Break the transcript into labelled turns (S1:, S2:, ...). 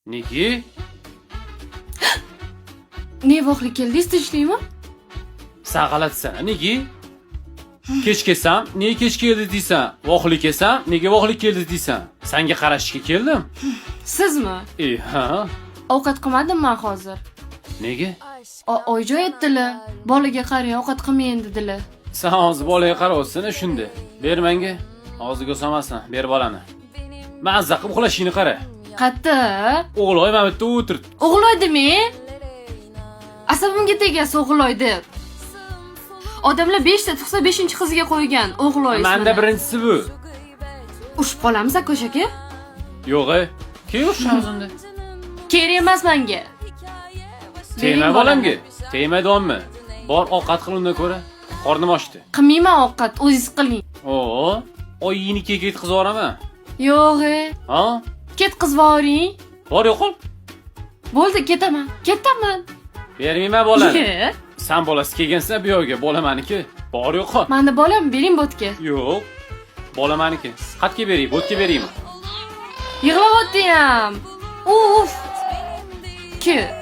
S1: Nega?
S2: Ne voqli keldingiz, tinchlikmi?
S1: San g'alatisan, nega? Kech kelsam, nega kech keldi deysan? Voqli kelsam, nega voqli keldi deysan? Sanga qarashga keldim.
S2: Sizmi?
S1: E, ha?
S2: Ovqat qilmadim man hozir.
S1: Nega?
S2: Oyjon aytdilar, bolaga qarang, ovqat qilmang dedilar.
S1: Sen hozir bolaga qarayapsan shunda. Ber menga. Og'ziga solmasin, ber bolani. Mazza qilib uxlashingni qara.
S2: Qatta?
S1: O'g'loy mana bu yerda o'tiribdi.
S2: O'g'loydimi? Asabimga tegasiz o'g'loy deb. Odamlar 5 ta tug'sa 5-qiziga qo'ygan o'g'loy ismini.
S1: Menda birinchisi bu.
S2: Urushib qolamiz Akosh aka.
S1: Yo'q, e. Keyin urushamiz unda.
S2: Kerak emas menga.
S1: Tegma
S2: Bering
S1: bolamga. Tegma deyapmi? Bor ovqat qil undan ko'ra. Qornim ochdi.
S2: Qilmayman ovqat, o'zingiz qiling.
S1: Oo, oyinikiga ketkazib yuboraman.
S2: Yo'q, e.
S1: Ha?
S2: Ketqizvoring.
S1: Bor yo'qol.
S2: Bo'ldi, ketaman. Ketaman.
S1: Bermayman bolani.
S2: Ye.
S1: San bolasi kelgansan bu yoqga, bola meniki. Bor yo'qol.
S2: Mani bolam bering botga.
S1: Yo'q. Bola meniki. Xatga bering, botga beraymi?
S2: Yig'layapti ham. Uf. Ke.